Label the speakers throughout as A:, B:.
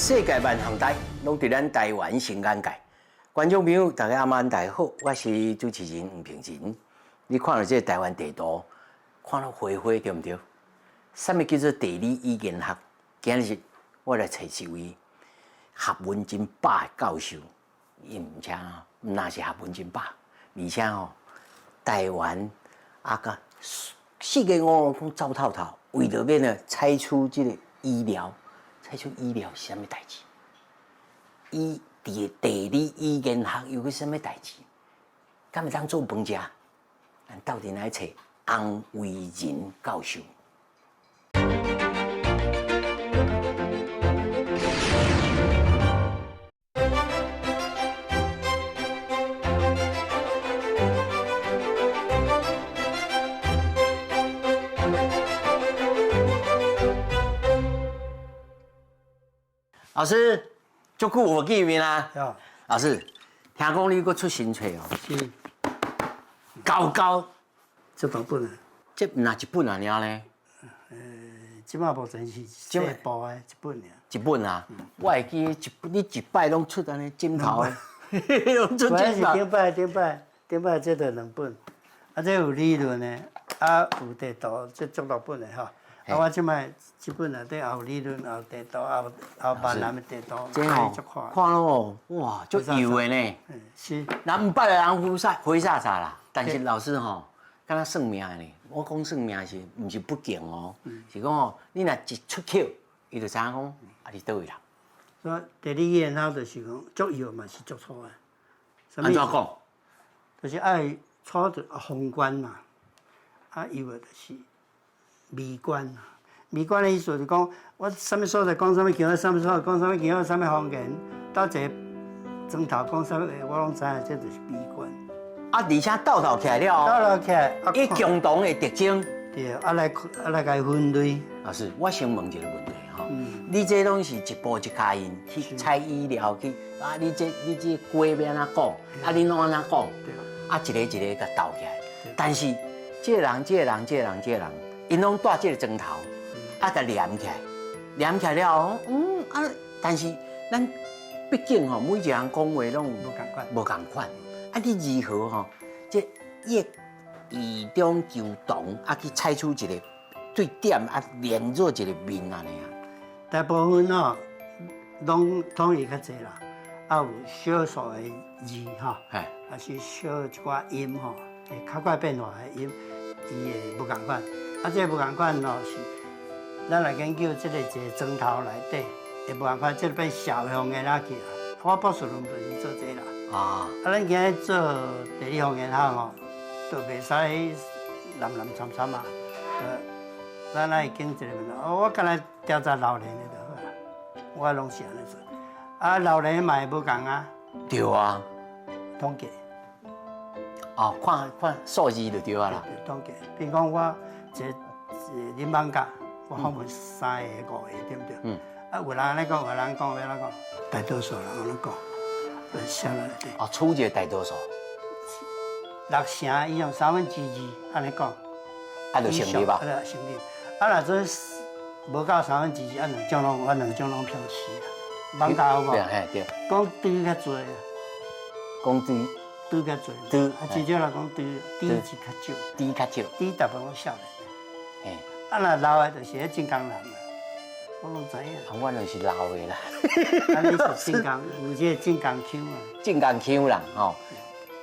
A: 世界萬項代，攏佇咱台灣新眼界。觀眾朋友，大家暗晚大家好，我是主持人黃平仁。你看著這個台灣地圖，看到花花對毋對？啥物叫做地理語言學？今日我來揣一位學問真飽的教授，伊毋且毋若是學問真飽，而且吼台灣啊，佮世界五攏走透透，為著欲呢採取這個醫療，採取醫療是啥物代誌？伊佇地理語言學又閣啥物代誌？敢會當做飯食？咱鬥陣來揣洪維仁教授。老師，足久無見面啦。老師，聽講你閣出新冊哦。
B: 是。
A: 厚厚。
B: 這大本啊。
A: 這毋若一本爾呢？
B: 這擺目前是細部的一本爾。
A: 一本啊？我會記一你一擺攏出按呢枕頭的。攏出枕頭。
B: 頂擺頂擺頂擺，這著兩本。啊，這有理論的，啊有地圖，這足大本的吼。啊，我這擺這本內底也有理論，也有地圖，也有也有閩南的地圖，
A: 這吼看咯，哇，足油的呢。
B: 是。
A: 若毋捌的人灰煞灰煞煞啦，但是老師吼，敢若算命的呢。我講算命是毋是不敬哦？是講吼，你若一出口，伊就知影講啊，你佗位人。
B: 所以地理語言學就是講足幼嘛是足粗的。
A: 按怎講？
B: 就是愛粗就宏觀嘛，啊幼的就是微觀。微觀的意思就是講，我啥物所在講啥物腔，啥物所在講啥物腔，啥物方言，佗一个磚頭講啥物話，我攏知影，這就是微觀。
A: 啊，而且鬥鬥起來了後，
B: 鬥鬥起來，
A: 伊共同的特徵。
B: 對，啊來啊來共伊分類。
A: 老師，我先問一個問題吼，你這攏是一步一跤印去採語料去，啊，你這你這歌欲按怎講，啊，你攏按怎講，啊，一個一個共鬥起來。但是這個人、這個人、這個人、這個人，𪜶攏帶這個磚頭，啊，共連起來，連起來了後，嗯啊，但是咱畢竟吼，每一個人講話攏
B: 無仝款，
A: 無仝款。啊，你如何吼？這異異中求同，啊，去採取一個對點啊，連做一個面按呢啊？
B: 大部分吼，攏統一較濟啦，啊有少數的字吼，還是少一寡音吼，會較快變化的音，伊會無仝款。啊，這個無仝款吼是，咱來研究這個一個磚頭內底會無仝款，這個變社會方言仔去啊。我博士論文就是做這個啦。啊，咱今日做地理方言學吼，就袂使濫濫摻摻啊。咱愛揀一個問題，我敢若調查老年的就好啊，我攏是按呢做。啊，老年嘛會無仝啊。
A: 對啊。
B: 統計。
A: 哦，看看數字就對啊啦。
B: 統計，比如講我一個林艋舺，我訪問三個五個，對毋對？嗯。啊，有人按呢講，有人講欲按怎講？大多數人按呢講，寫落來底。
A: 哦，取一個大多數。
B: 六成以上三分之二按呢講。
A: 啊，就成立吧。
B: 啊，就成立。啊，若這無夠三分之二，啊，兩種攏，啊，兩種攏剽死啦。艋舺有無？
A: 對，對。
B: 講豬較濟。
A: 講豬。
B: 豬較濟。
A: 豬。
B: 啊，至少來講豬，豬是較少。
A: 豬較少。
B: 豬大部分攏少年的。嘿。啊，若老的就是彼晉江人啦。我攏知影。
A: 啊，我就是老的啦。
B: 啊，你是晉江，有這個晉江腔啊。
A: 晉江腔啦，吼。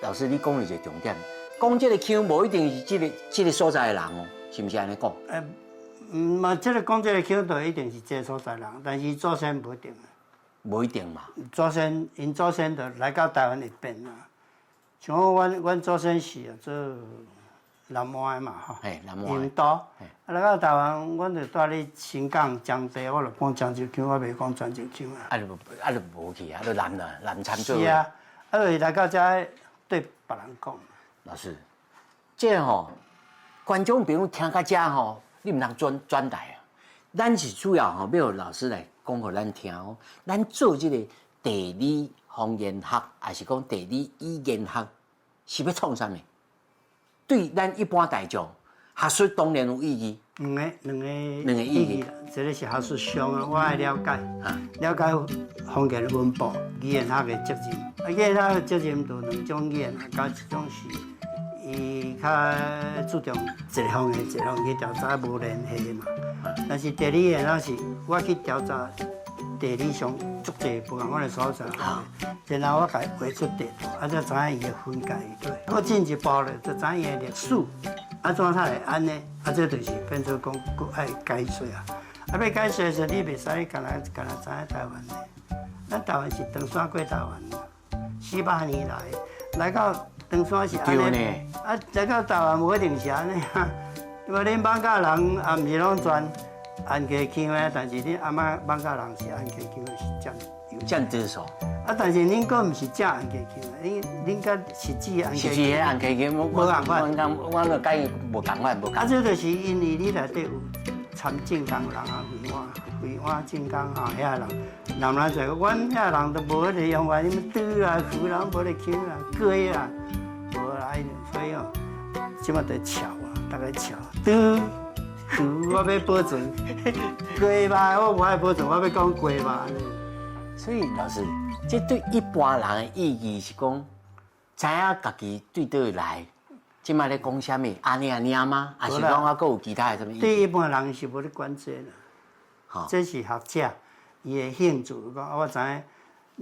A: 老師，你講的一個重點，講這個腔無一定是這個這個所在的人哦，是毋是按呢講？
B: 欸，嘛，這個講這個腔，就一定是這個所在人，但是祖先無一定。
A: 無一定嘛。
B: 祖先，𪜶祖先就來到台灣會變啊。像我，阮阮祖先是做南安的嘛，吼，印度，啊來到台灣，阮就蹛咧新港、彰地，我就講漳州腔，我袂講泉州腔啊。
A: 啊，就啊就無去啊，就南啦，南參做。
B: 是啊，啊，就是來到遮對別人講。
A: 老師，這吼觀眾朋友聽到遮吼，你毋通轉轉台啊。咱是主要吼，欲予老師來講予咱聽哦。咱做這個地理方言學，抑是講地理語言學，是欲創啥物？對咱一般大眾，學術當然有意義，
B: 兩個
A: 兩個意義
B: 啦，一個是學術上啊，我愛了解，了解方言分布、語言學的責任。啊，語言學的責任就兩種語言，佮一種是伊較注重一個方言一個方言去調查無聯繫嘛。但是地理語言學是我去調查地理上足濟無仝款的所在，然後我共伊畫出地圖，啊，才知影伊的分界佇佗。閣進一步咧，就知影伊的歷史，啊怎才會按呢？啊，這就是變做講閣愛解說啊。啊，欲解說的時陣，你袂使干焦干焦知影台灣的，咱台灣是長山過台灣，400年來來到長山是按呢，啊，來到台灣無一定是按呢啊。因為恁艋舺人也毋是攏全安溪腔的，但是恁阿嬤艋舺人是安溪腔的是佔
A: 佔多數。
B: 啊，但是恁閣毋是正安溪腔的，恁佮實際安溪。
A: 實際安溪腔，
B: 無仝款。
A: 我我就佮伊無仝款，無仝。
B: 啊，這就是因為你內底有參進江人啊，惠安惠安晉江吼遐人，南來濟，阮遐人都無彼个用法，什麼豬啊、魚人無咧腔啊、雞啊，無啦，所以哦，這馬在撨啊，逐家撨豬。魚我欲保存，雞肉我無愛保存，我欲講雞肉。
A: 所以老師，這對一般人的意義是講，知影家己對佗位來，這擺咧講啥物，按呢按呢嗎？還是講還閣有其他的啥物？
B: 對一般人是無咧管這啦，這是學者伊的興趣，講我知影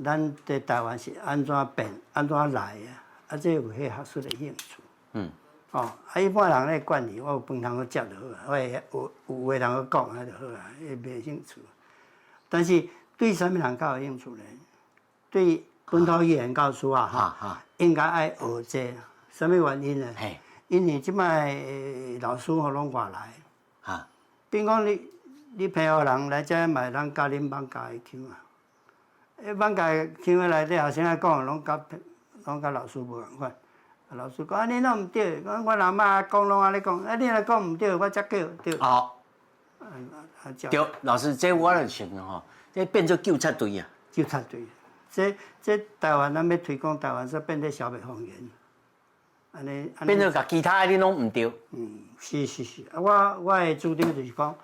B: 咱佇台灣是按怎變、按怎來啊，啊，這有彼學術的興趣。哦，啊，一般人咧管理，我有飯通好食就好啊，我會有話通好講啊就好啊，伊袂興趣。但是對啥物人較有興趣呢？對本土語言教師啊，吼，應該愛學這個，啥物原因呢？因為這擺老師吼攏外來，比如講你澎湖人來遮嘛會當教恁艋舺的腔啊，欸，艋舺腔的內底學生仔講的攏佮老師無仝款。老師講啊，你攏毋對，講阮阿嬤講攏按呢講，啊，你若講毋對，我才叫對。
A: 哦，對，老師，這我就承認吼，這變做糾察隊啊。
B: 糾察隊，這台灣咱欲推廣台灣，煞變做消滅方言，按呢。
A: 變做共其他的你攏毋對。
B: 嗯，是是是，啊，我的主張就是講，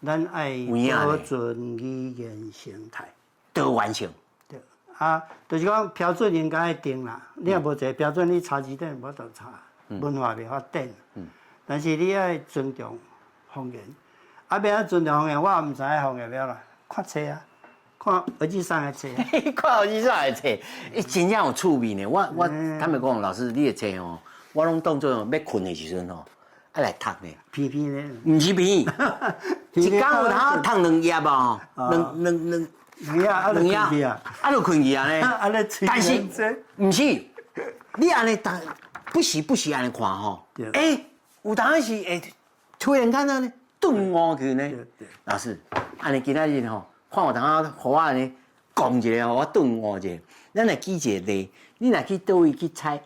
B: 咱愛保存語言生態。
A: 多元性。
B: 對，啊，就是講標準應該愛定啦。你若無一个標準，你查字典無法度查，文化袂發展。但是你愛尊重方言，啊，欲按怎尊重方言，我也毋知影方言了啦。看冊啊，看學姊送的冊。
A: 看學姊送的冊，伊真正有趣味呢。我坦白講，老師，你的冊吼，我攏當做欲睏的時陣吼，愛來讀呢。
B: 偏偏的。
A: 毋是偏，一工有通讀兩頁啊，兩兩兩。
B: 兩頁啊，兩頁
A: 啊，就睏去啊呢。但是毋是，你按呢讀，不時不時按呢看吼，欸，有當時會突然間按呢頓悟去呢。老師，按呢今仔日吼，看有當予我按呢講一下，予我頓悟一下。咱來舉一個例，你若去佗位去採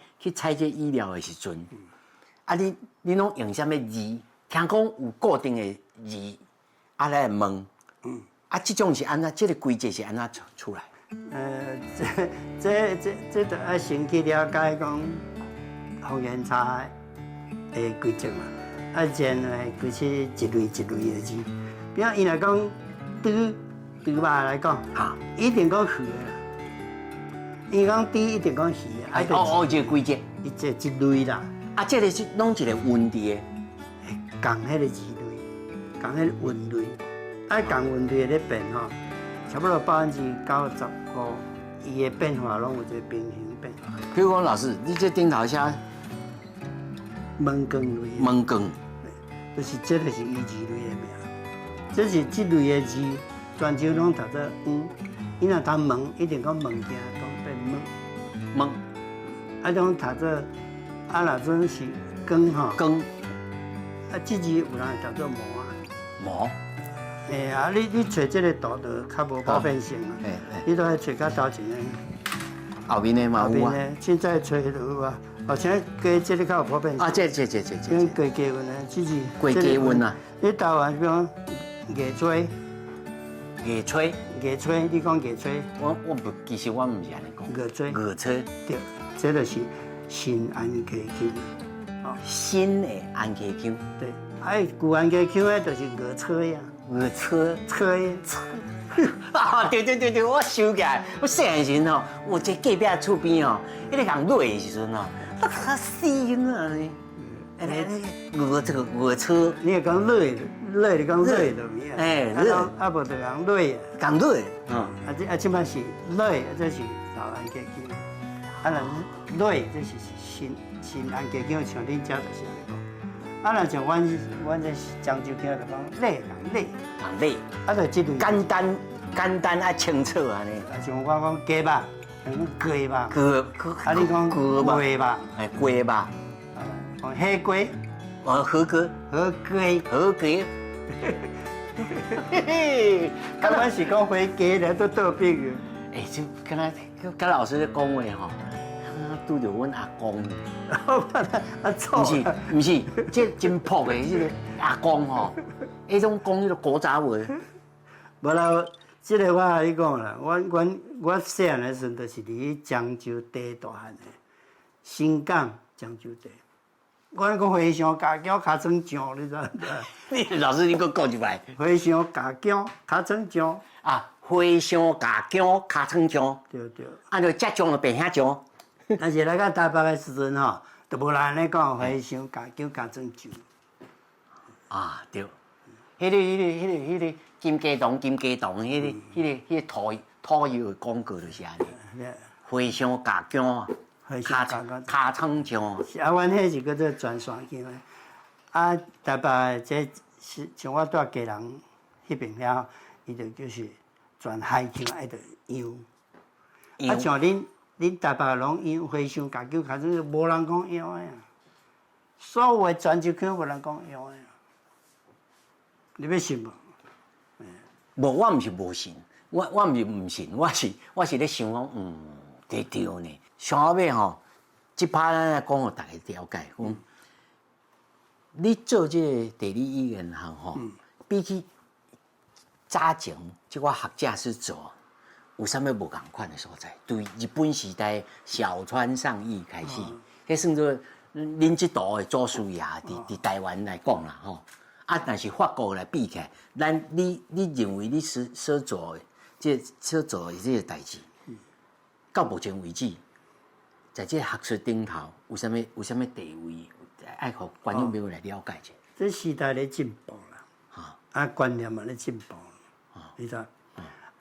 A: 這語料的時陣，啊，你攏用啥物字？聽講有固定的字，啊來問。啊，這種是按怎？這個規則是按怎出來？
B: 這著愛先去了解講方言差的規則嘛。啊，然後其實一類一類的字，比如伊若講豬豬肉來講，一定講魚的啦。伊講豬一定講魚的。
A: 啊，哦哦，這個規則，
B: 伊這一類啦。
A: 啊，這個是攏一個韻佇的，
B: 仝彼個字類，仝彼個韻類。愛仝韻類咧變吼，差不多95%，伊的變化攏有一個平衡變化。
A: 比如講，老師，你這頂頭寫
B: 門光類，
A: 門光，
B: 就是這個是伊字類的名，這是這類的字，泉州攏讀做黃。伊若讀門，一定講物件，講變門。
A: 門，
B: 啊，種讀做啊，若陣是光吼，
A: 光，
B: 啊，這字有人會讀做魔啊，
A: 魔。
B: 欸啊！你揣這個圖就較無普遍性啊。你都愛揣較頭前的。
A: 後面的嘛有啊。
B: 現在揣就有啊，而且加這個較有普遍性。
A: 啊，這這這這這。
B: 加加韻的，這是。
A: 加加韻啊！
B: 你台灣比如講月吹。
A: 月吹。
B: 月吹，你講月吹。
A: 我不，其實我毋是按呢講。
B: 月吹。
A: 月吹。
B: 對，這就是新安溪腔。哦，
A: 新的安溪腔。
B: 對，哎，舊安溪腔咧就是臥車呀，
A: 臥車，
B: 車呀，
A: 啊，對對對對，我想起來，我細漢時吼，有一個隔壁厝邊吼，彼個人落的時陣吼，那較死啊呢。哎，臥這個臥車，
B: 你會講落，落你講落就有影。
A: 哎，
B: 落，啊無就講落啊，
A: 講落，
B: 嗯，啊這啊這擺是落，這是老安溪腔，啊若落這是新新安溪腔，像恁遮就是按呢講。啊若像阮阮這漳州腔就講落講落，
A: 講落，
B: 啊就這類
A: 簡單簡單啊清楚按呢。
B: 啊像我講雞肉，講雞肉，
A: 雞，
B: 啊你講雞肉，
A: 哎雞肉。
B: 哦，火鍋，
A: 哦，火鍋，
B: 火雞，
A: 火雞，
B: 嘿嘿，剛剛是講火雞咧，都倒逼去。
A: 欸，這敢若佮老師咧講話吼，拄著阮阿公。
B: 啊錯，
A: 毋是毋是，這真樸的這個阿公吼，彼種講彼個古早話。
B: 無啦，這個我共你講啦，我阮我細漢的時陣，就是佇漳州地大漢的，新港漳州地。我講和尚咬薑尻川醬，你知毋
A: 知？你老師，你閣講一擺。
B: 和尚咬薑尻川醬。
A: 啊，和尚咬薑尻川醬。
B: 對對。
A: 啊，就食醬就變遐醬。
B: 但是來到台北的時陣吼，就無人按呢講和尚咬薑尻川醬。
A: 啊，對。彼個、彼個、彼個、彼個金雞堂、金雞堂，彼個、彼個、彼個土土油的廣告就是按呢。和尚咬薑。尻尻川醬。
B: 啊，阮彼是叫做全山腔的。啊，台北這是像我蹛基隆彼邊遐，伊就就是全海腔，愛著樣。啊，像恁恁台北攏樣和尚咬薑尻川，無人講樣的啊。所有的泉州腔無人講樣的。你欲信無？
A: 無，我毋是無信，我我毋是毋信，我是我是咧想講，嗯，對對呢。上後尾吼，這趴咱來講，予大家了解。講你做這個地理語言學吼，比起早前這寡學者所做，有啥物無仝款的所在？對日本時代小川上義開始，彼算做恁這道的祖師爺，佇佇台灣來講啦吼。啊，但是法國來比起來，咱你你認為你所所做的這所做的這個代誌，到目前為止，在這個學術頂頭有啥物有啥物地位？愛予觀眾朋友來了解一下。
B: 這時代咧進步啦，啊觀念嘛咧進步，你知？啊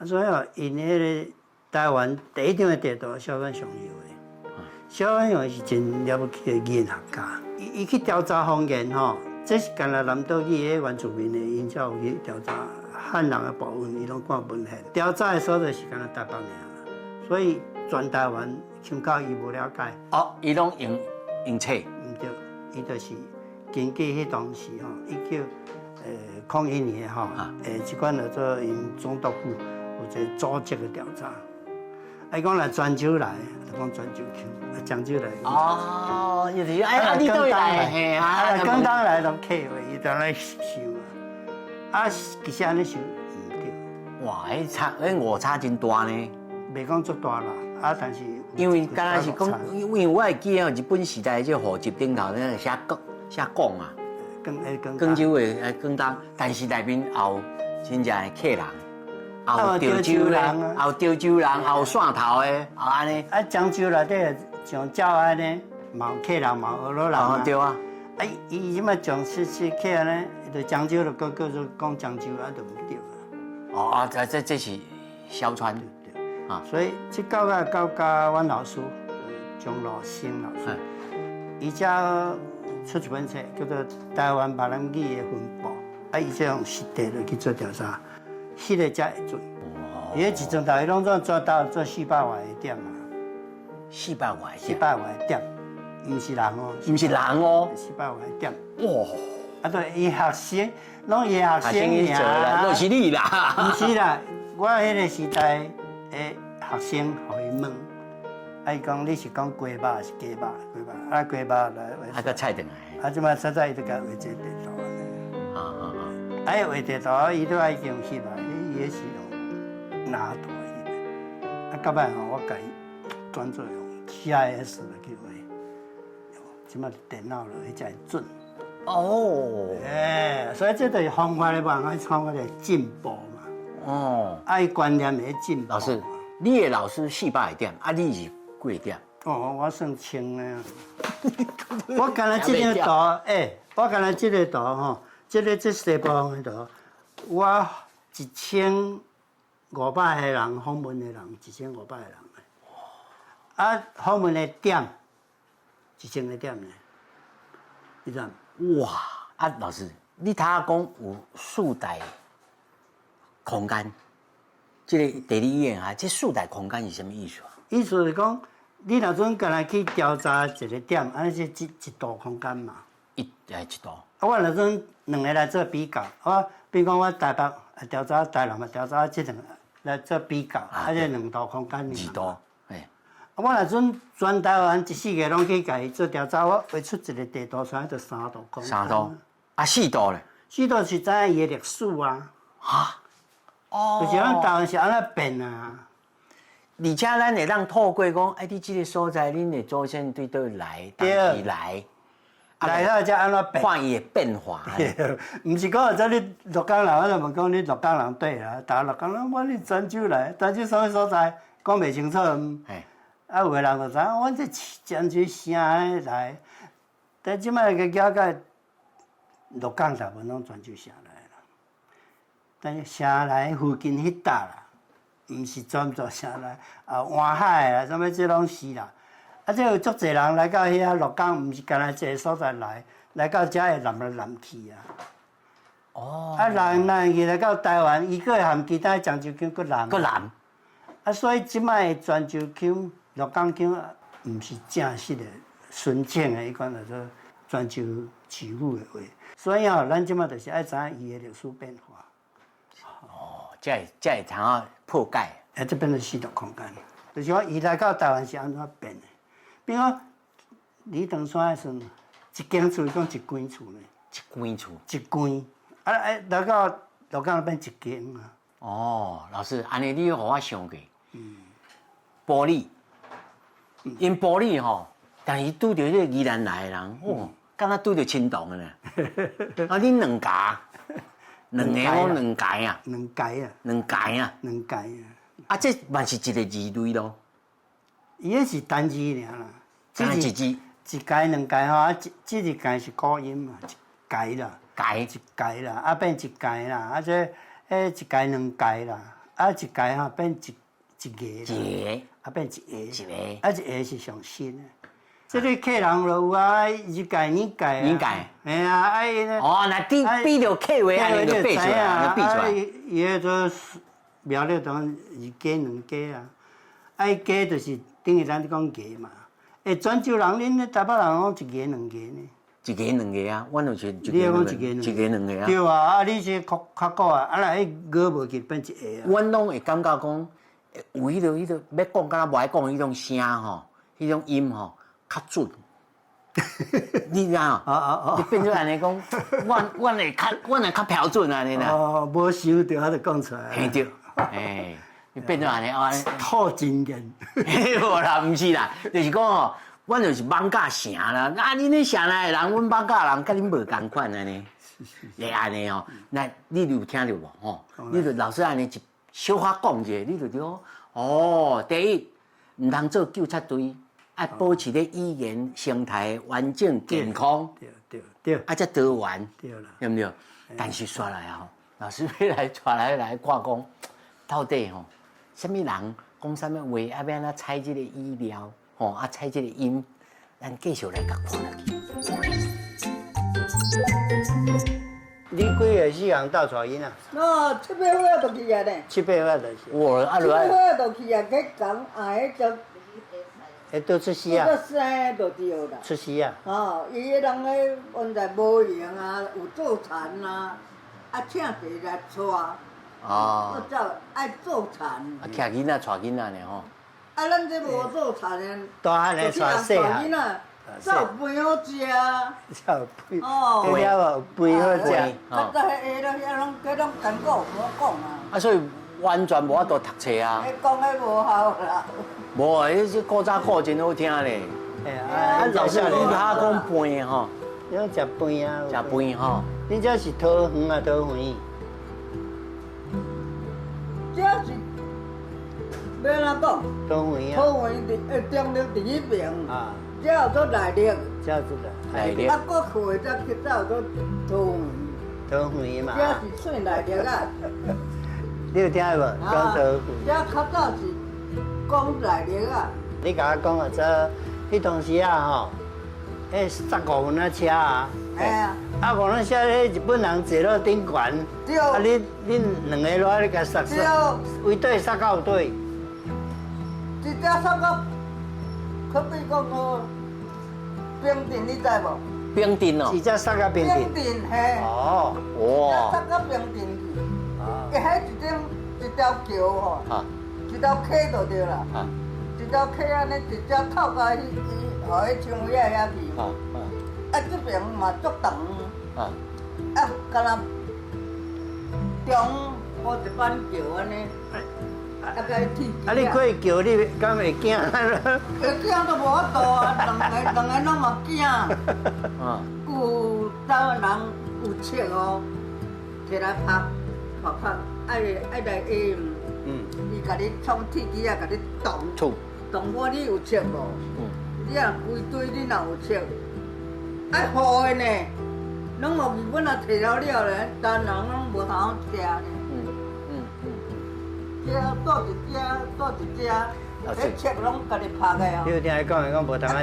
B: 所以哦，𪜶彼个台灣第一張的地圖小川雄右的，小川雄是真了不起的語言學家，伊伊去調查方言吼，這是干焦南島語的原住民的，𪜶才有去調查漢人的部分，伊攏看文獻。調查的所在是干焦台北爾，所以全台灣腔口伊無了解。
A: 哦，伊攏用用冊。
B: 毋對，伊就是根據彼當時吼，1901年吼，這款叫做𪜶總督府有一個組織的調查。啊，伊講若泉州來，就講泉州腔；啊，漳州來。
A: 哦，伊就是哎，你佗位來？嘿啊，
B: 廣東來攏客話，伊就按呢想啊。啊，其實按呢想毋對。
A: 哇，彼差彼誤差真大呢。
B: 袂講足大啦，啊，但是
A: 因為敢若是講，因為我會記得日本時代這戶籍頂頭咧寫廣寫廣啊，
B: 廣
A: 廣州的廣東，但是內面也有真正的客人，也有潮州人，也有潮州人，也有汕頭的，也按呢。
B: 啊，漳州內底像詔安呢，嘛有客人，嘛有呵咾人啊。
A: 對啊。
B: 啊，伊這擺從是是客人呢，就漳州就閣叫做講漳州啊，就毋對啊。
A: 哦啊，這這這是小川。
B: 啊，所以這到尾到甲阮老師張樂生老師，伊才出一本冊叫做《台灣閩南語的分布》，啊，伊這用實地落去做調查，彼個才會準。伊彼一陣頭，伊攏總做到做四百外個點嘛。
A: 四百外
B: 四百外個點，毋是人哦，
A: 毋是人哦，
B: 四百外個點。
A: 哇！
B: 啊，對，伊學生，攏伊學生
A: 爾，攏是你啦。
B: 毋是啦，我彼個時代的學生，予伊問，啊，伊講你是講雞肉還是雞肉？雞肉，啊，雞肉來。
A: 啊，閣菜轉來。
B: 啊，這擺實在伊就共畫這個地圖按呢。
A: 啊啊啊！
B: 啊，伊畫地圖，伊都愛用翕啊，伊彼是用拿圖翕的。啊，到尾吼，我共伊轉做用 GIS 來去畫。這馬電腦落彼才會準。
A: 哦，
B: 欸，所以這就是方法的辦法，方法的進步嘛。啊，伊觀念會進步。
A: 老師，你的老師400個點，啊，你是幾個點？
B: 哦，我算千的。我干焦這張圖，欸，我干焦這個圖吼，這個這西部的圖，我1500個人訪問的人，1500個人。啊，訪問的點，1000個點呢？你知？
A: 哇！啊，老師，你頭仔講有四大空間，這個地理語言啊，這四大空間是啥物意思啊？
B: 意思是講，你若陣干焦去調查一個點，按呢是一度空間嘛？
A: 一度。
B: 啊，我若陣兩個來做比較，我比如講我台北調查台南嘛調查這兩個來做比較，啊，這兩度空間。
A: 二度。
B: 我若陣全台灣一四個攏去共伊做調查，我畫出一個地圖出來，就三度空間。
A: 三度，啊，四度咧？
B: 四度是知影伊的歷史啊。
A: 哈？哦。
B: 就是咱台灣是按怎變啊？
A: 而且咱會當透過講，哎，你這個所在，恁的祖先對佗來，佗位來，
B: 來了才按怎變？
A: 看伊的變化。
B: 毋是講這你鹿港人，我就問講你鹿港人對啊？逐鹿港人，我你泉州來，泉州啥物所在？講袂清楚。啊，有的人就知影，阮這泉州城來，但這擺個了解，鹿港大部分攏泉州城來啦。但是城內附近彼搭啦，毋是全部城內，啊，沿海啦，啥物這攏是啦。啊，這有足濟人來到遐鹿港，毋是干焦一个所在來，來到遮會南來南去啊。啊，南來去來到台灣，伊閣會含其他漳州腔閣南。
A: 閣南。
B: 啊，所以這擺的泉州腔、鹿港腔，毋是正式的、純正的，彼款叫做泉州市府的話。所以吼，咱這擺就是愛知影伊的歷史變化。
A: 哦，這會通啊破解。
B: 欸，這變做四度空間，就是講伊來到台灣是按怎變的？比如講，李登山的時陣，一間厝伊講一間厝呢。
A: 一間厝。
B: 一間，啊欸，來到鹿港變一間啊。
A: 哦，老師，按呢你予我想過。埔里，𪜶埔里吼，但是拄著這個宜蘭來的人，哦，敢若拄著親同的呢。啊，恁兩家，兩个講兩家啊，
B: 兩家啊，
A: 兩家啊，
B: 兩家啊。
A: 啊，這嘛是一個字類咯。
B: 伊彼是單字爾啦，
A: 單一字，
B: 一家兩家吼，啊，這一家是古音嘛，一家啦，
A: 家
B: 一家啦，啊變一家啦，啊這彼一家兩家啦，啊一家吼變一。一個，
A: 一個，
B: 啊變一個，
A: 一個，
B: 啊一個是上新的。這個客人就有啊，一屆兩屆啊，
A: 兩屆，
B: 嘿啊，啊伊
A: 哦，若比比著客話按呢就變出來，就變出來。
B: 伊彼做苗栗當二家兩家啊，啊伊家就是等於咱講家嘛。欸，泉州人恁台北人攏一家兩家呢？
A: 一家兩個啊，阮就是
B: 你講一家
A: 一家兩個啊。
B: 對啊，啊你這較較古啊，啊若彼咬無去變一個啊。
A: 阮攏會感覺講。有彼個欲講，敢若無愛講彼種聲吼，彼種音吼較準。你知影？你變做按呢講，阮會較標準按呢啦。
B: 哦，無想著我就講出來。
A: 嘿對，欸，你變做按呢啊？
B: 吐真言。
A: 無啦，毋是啦，就是講吼，阮就是艋舺城啦。啊，恁咧城內的人，阮艋舺人佮恁無仝款按呢，會按呢吼。那你有聽著無吼？你就老師按呢一小可講一下，你就對哦。第一，毋通做糾察隊，愛保持咧語言生態完整健康，
B: 對對對，
A: 啊，才多元，
B: 對啦，
A: 對毋對？但是煞來吼，老師欲來帶來來看講，到底吼，啥物人講啥物話，啊，欲按怎採這個語料，吼，啊，採這個音，咱繼續來共看落去。
B: 你幾歲時人鬥帶囡仔？
C: 哦，七八歲就去啊咧。
B: 七八歲就是。
A: 哇，啊，
C: 七八歲就去啊，去講啊，彼就。
B: 會都出世啊？
C: 出生就對啦。
B: 出世啊？
C: 哦，伊彼人彼原來無閒啊，有做田啊，啊，請一个來帶。
A: 哦。
C: 我走愛做田。
A: 啊，徛囡仔帶囡仔呢吼。
C: 啊，咱這無做田的。
B: 大漢的帶細漢。
C: 走肥好食。
B: 走肥。哦。肥了無？肥好食。
C: 啊，這下了遐攏，這攏艱苦，無講啊。
A: 啊，所以完全無法度讀冊啊。
C: 講彼無效啦。
A: 無啊，彼這古早歌真好聽咧。
B: 啊，
A: 老師，你較講飯吼，
B: 你講食飯啊？
A: 食飯吼。
B: 恁這是桃園啊，桃園。
C: 這是欲按怎講？
B: 桃園啊。
C: 桃園佇中壢佇彼爿。啊。這叫做內壢。
B: 這叫做
A: 內壢。
C: 啊，過去的才叫做桃園。
B: 桃園嘛。
C: 這是算內壢啊。
B: 你有聽無？講桃園。
C: 這較早是講內壢啊。
B: 你共我講啊，這彼當時啊吼，彼十五分仔車啊，啊五分車，彼日本人坐落頂懸，啊你恁兩个落來共殺殺，為佗殺到佗？
C: 直接殺到，可比講哦，平鎮你知無？
A: 平鎮哦，
B: 直接殺到平鎮。
C: 平鎮嘿。
B: 哦，
A: 哇。
C: 殺到平鎮去，伊彼一種一條橋吼，一條溪就對啦。一條溪按呢，直接透到彼伊，予彼窗尾仔遐去。啊，這爿嘛足長。啊，敢若中鋪一板橋按呢。啊，共伊鐵。
B: 啊，你過橋你敢會驚？
C: 會驚都無法度啊，兩个兩个攏嘛驚。有台灣人有銃哦，提來拍拍拍，愛愛來演。伊共你創鐵枝仔，共你擋。擋我你有銃無？你若規堆你若有銃，愛護的呢，攏予日本人提了了咧，台灣人攏無通好食呢。遮住佇遮，住佇遮，彼銃攏家己拍的哦。
B: 你有聽伊講，伊講無通好食。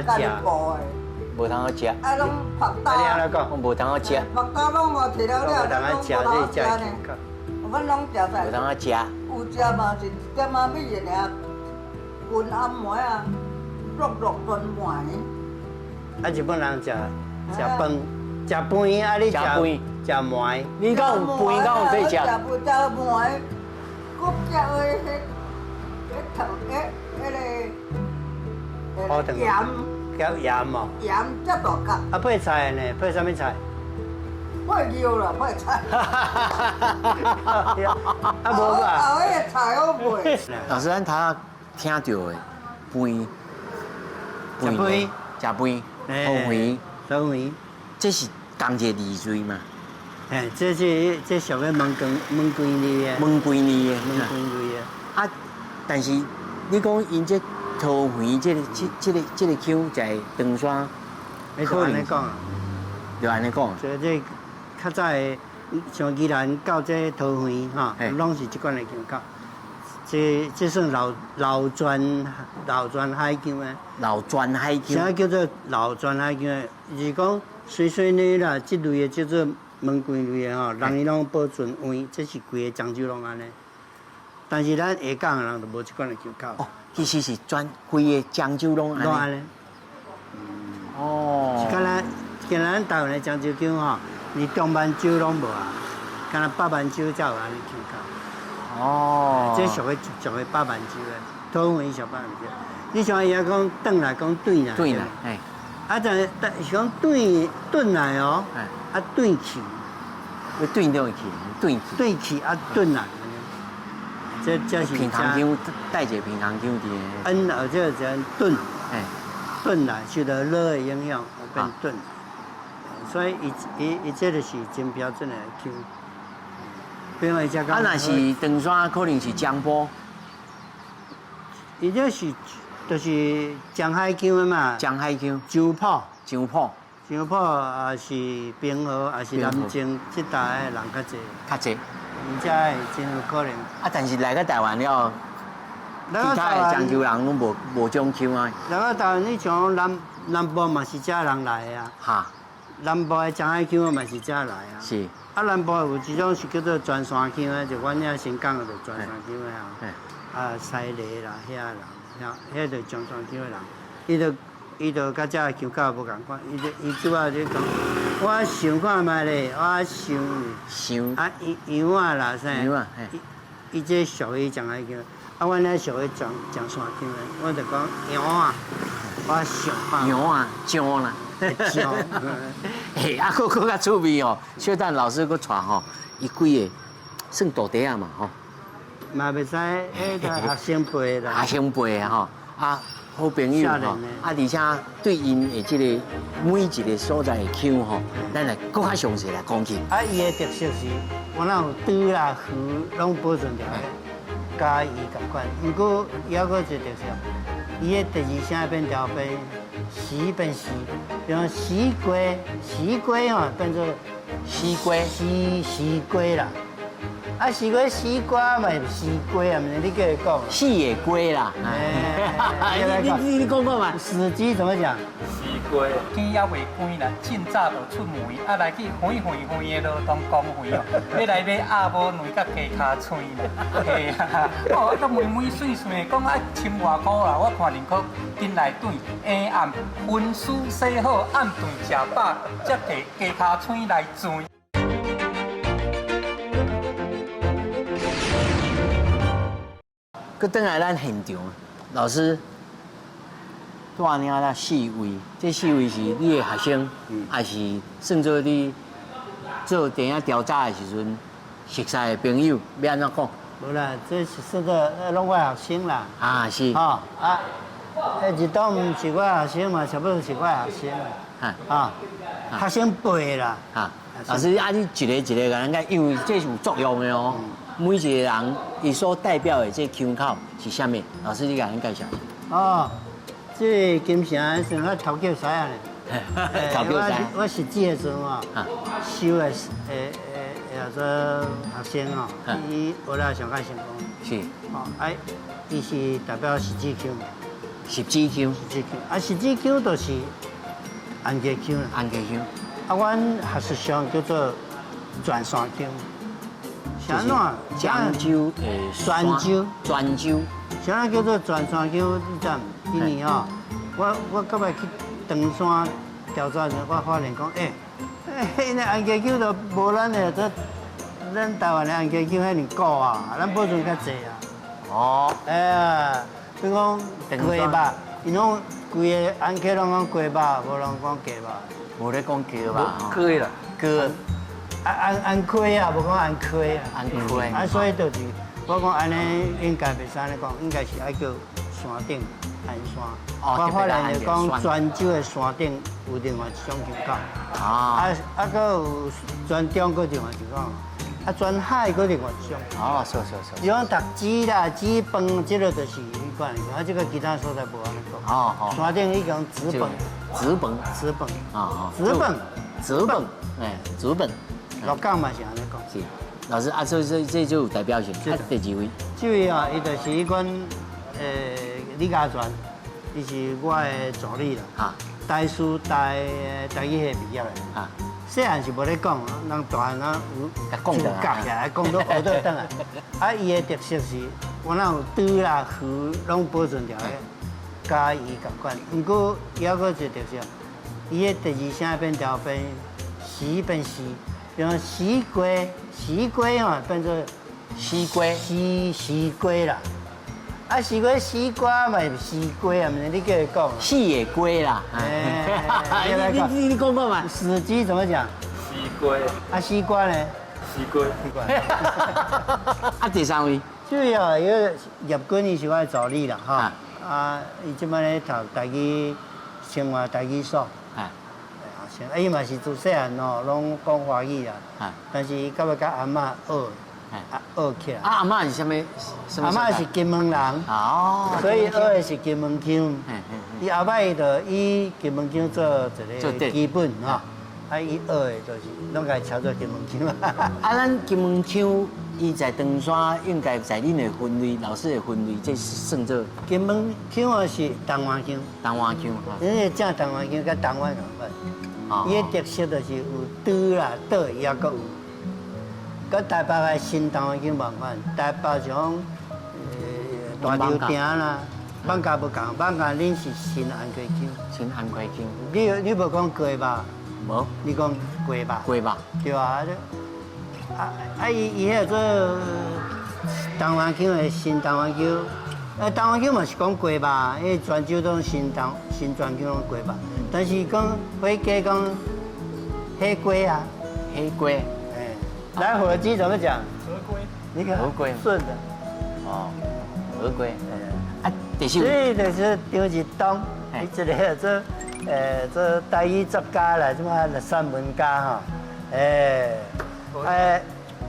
A: 無通好食。
C: 啊，攏拍刀。
B: 啊，你按怎講？
A: 無通好食。
C: 拍刀攏予提了了，
B: 無通好食，這是食
C: 阮攏食菜。
A: 無通好食。
C: 有食嘛是一點仔米爾，軍餡糜啊，落落全糜。
B: 啊，日本人食食飯，食飯啊，你食食糜。
A: 你講有飯，敢有得食？
C: 食糜，閣食彼彼糖，彼彼个盐。
B: 加盐哦。
C: 盐遮大角。
B: 啊，配菜呢？配啥物菜？
C: 配尿啦，配菜。
B: 啊，無啊。
C: 啊，彼个菜好配。
A: 老師，咱頭仔聽著的飯，
B: 食飯，
A: 食飯，桃園，
B: 桃園，
A: 這是仝一個字穗嗎？
B: 嘿，這是這屬於門光門規類的。
A: 門規類的。
B: 門規類的。
A: 啊，但是你講𪜶這桃園這個這這個這個腔在長山，
B: 你就按呢講啊？
A: 就按呢講。
B: 所以這較早的，像宜蘭到這桃園吼，攏是這款的腔口。這這算老老泉老泉海腔的。
A: 老泉海腔。
B: 啥叫做老泉海腔的？就是講水水呢啦，這類的叫做門規類的吼，人伊攏保存韻，這是規個漳州攏按呢。但是咱下港的人就無這款的腔口。
A: 哦，其實是全規个漳州攏按呢。哦。
B: 是敢若，敢若咱台灣的漳州腔吼，連中滿洲攏無啊，敢若北滿洲才有按呢腔口。
A: 哦。
B: 這屬於屬於北滿洲的，桃園屬北滿洲。你像伊遐講轉來講轉來。
A: 轉來，嘿。
B: 啊，但是但是講轉轉來哦，啊轉去。
A: 要轉轉去，轉去。
B: 轉去啊轉來。這這是
A: 平常腔帶一個平常腔佇。
B: 嗯，或者就轉，轉來受到熱的影響，變轉。所以伊伊伊這就是真標準的腔。比如講，
A: 啊，若是長山，可能是江波。
B: 伊這是就是江海腔的嘛。
A: 江海腔。
B: 漳浦。
A: 漳浦。
B: 漳浦也是平和，也是南靖這帶的人較濟。
A: 較濟。
B: 𪜶遮會真有可能。
A: 啊，但是來到台灣了，其他的漳州人攏無無這種腔啊。
B: 來到台灣，你像南南部嘛是遮人來的啊。
A: 哈。
B: 南部的江海腔嘛是遮來啊。
A: 是。
B: 啊，南部有一種是叫做泉山腔的，就阮遐新港的就泉山腔的啊。啊，西螺啦，遐人，遐遐就泉山腔的人，伊就伊就佮遮的腔口無仝款，伊就伊主要就講，我想看覓咧，我想
A: 想
B: 啊，羊羊仔啦，啥？
A: 羊仔，
B: 伊伊這屬於江海腔，啊，阮遐屬於江江山腔的，我就講羊仔，我想看。
A: 羊仔，酱啦。
B: 醬。
A: 嘿，啊，閣閣較趣味哦，小等老師閣帶吼，伊幾个算徒弟仔嘛吼。
B: 嘛袂使，彼個學生輩啦。
A: 學生輩吼，啊，好朋友吼，啊，而且對𪜶的這個每一個所在的腔吼，咱來閣較詳細來講起。
B: 啊，伊的特色是，我若有刀啦、魚攏保存著的，佮伊仝款。毋過伊猶閣一個特色，伊的第二聲變調變時變時，比如西瓜，西瓜吼變做
A: 西瓜，
B: 西西瓜啦。啊，西瓜西瓜嘛是西瓜啊，毋是你叫伊講。
A: 四个瓜啦。你你你講講嘛。
B: 死雞怎麼講？
D: 西瓜。
E: 天猶未光啦，真早就出門，啊來去遠遠遠的羅東公園哦，欲來買鴨母卵佮雞跤喙啦。嘿啊，哦，啊，美美媠媠的，講愛穿偌箍啦，我看認可緊來轉，下暗溫書洗好，暗頓食飽，才提雞跤喙來煎。
A: 閣轉來咱現場，老師帶領咱四位，這四位是你的學生，還是算做你做電影調查的時陣熟似的朋友？欲按怎講？
B: 無啦，這是算做攏我學生啦。
A: 啊，是。
B: 吼啊，一當毋是我學生嘛，差不多是我學生啦。啊，學生輩啦。
A: 啊，老師啊，你一個一個共咱講，因為這是有作用的哦。每一個人，伊所代表的這個腔口是啥物？老師，你共咱介紹。
B: 哦，這個金城算我頭叫師啊咧。
A: 頭叫師。
B: 我實際的時陣啊，收的叫做學生哦，伊學了上較成功。
A: 是。
B: 哦，啊，伊是代表十指腔。
A: 十指腔。
B: 十指腔，啊，十指腔就是安溪腔。
A: 安溪腔。
B: 啊，阮學術上叫做轉山腔。啥怎？
A: 漳州的
B: 泉州，
A: 泉州，
B: 啥叫做泉山腔？你知毋？因為吼，我到尾去長山調查時，我發現講，欸，彼个安溪腔都無咱的這，咱台灣的安溪腔遐爾古啊，咱保存較濟啊。
A: 哦。
B: 哎呀，比如講雞肉，𪜶攏規个安溪攏講雞肉，無人講雞肉。
A: 無咧講雞肉。
D: 雞啦，
A: 雞。
B: 啊安安溪啊，無講安溪啊。
A: 安溪。
B: 啊，所以就是我講按呢，應該袂使按呢講，應該是愛叫山頂安山。
A: 哦，
B: 我發現就講泉州的山頂有另外一種腔口。啊。啊，閣有泉中閣另外一種，啊，泉海閣另外一種。
A: 哦，是是是。
B: 是講讀紙啦、紙飯，這個就是彼款的，啊，這個其他所在無按呢講。
A: 哦哦。
B: 山頂伊講紙飯。
A: 紙飯。
B: 紙飯。
A: 啊啊。
B: 紙飯。
A: 紙飯。哎，紙飯。
B: 鹿港嘛是按呢講。
A: 是，老師啊，所以這就有代表性。啊，第二位。
B: 這位啊，伊就是彼款，李家全，伊是我的助理啦。
A: 啊。
B: 台師台語系畢業的。
A: 啊。
B: 細漢是無咧講，人大漢啊有
A: 講
B: 就夾起來，講到學倒轉來。啊，伊的特色是，我若有刀啦、魚攏保存著的，佮伊仝款。毋過伊猶閣一個特色，伊的第二聲變調變時變時。比如西瓜，西瓜吼變做
A: 西瓜，
B: 西西瓜啦。啊，西瓜西瓜嘛是西瓜啊，毋是你叫伊講。
A: 四个瓜啦。你你你講講嘛。
B: 死雞怎麼講？
D: 西瓜。
B: 啊，西瓜呢？
D: 西瓜。
B: 西瓜。
A: 啊，第三位。
B: 這位哦，伊個葉君伊是我的助理啦，哈。啊，伊這擺咧讀台語，清華台語所。
A: 啊，
B: 伊嘛是自細漢吼，攏講華語啦。但是伊到尾佮阿嬤學，啊學起來。
A: 啊，阿嬤是啥物？
B: 阿嬤是金門人。
A: 哦。
B: 所以學的是金門腔。伊後擺伊就以金門腔做一個基本吼，啊，伊學的就是攏共伊抄做金門腔。
A: 啊，咱金門腔，伊在長山應該在恁的分類，老師的分類，這算做
B: 金門腔啊是台灣腔。
A: 台灣腔。
B: 因為正台灣腔佮台灣仝款。伊的特色就是有刀啦、刀也閣有，佮台北的新台灣腔無仝款。台北像大稻埕啦，艋舺無仝，艋舺恁是新安溪腔。
A: 新安溪腔。
B: 你無講雞肉？
A: 無。
B: 你講雞肉？
A: 雞肉。
B: 對啊，啊啊！伊伊彼個做台灣腔的新台灣腔，啊，台灣腔嘛是講雞肉，彼泉州攏新台新泉腔攏雞肉。但是講火雞講火鍋啊，
A: 火鍋，
B: 哎，來火雞怎麼講？
E: 河龜，
B: 你看，
A: 河龜
B: 順的，
A: 哦，河龜，啊，第四
B: 位。这就是张日东，伊一个做做台语作家啦，这马散文家吼，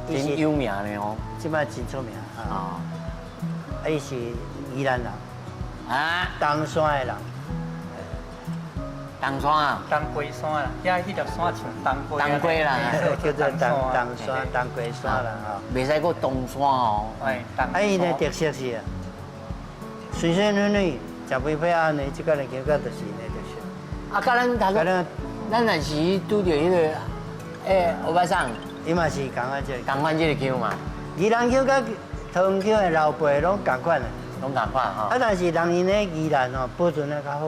A: 真有名的哦，
B: 这马真出名啊。啊，伊是宜兰人，
A: 啊，
B: 东山的人。
A: 东山啊，
E: 东瓜山啦，遐彼粒山像东瓜。
A: 东瓜啦，
B: 叫做东东山、东瓜山啦吼。
A: 袂使阁东山哦。
E: 哎，
B: 啊，伊的特色是啊，水水软软，食饭配鸭卵，这个人感觉就是伊的特色。
A: 啊，佮咱头拄，咱若是拄著彼个，欧巴桑，
B: 伊嘛是仝款这个，
A: 仝款这个腔嘛。
B: 宜兰腔佮桃园腔的老辈拢仝款的，
A: 拢仝款吼。
B: 啊，但是人𪜶咧宜兰吼保存得较好。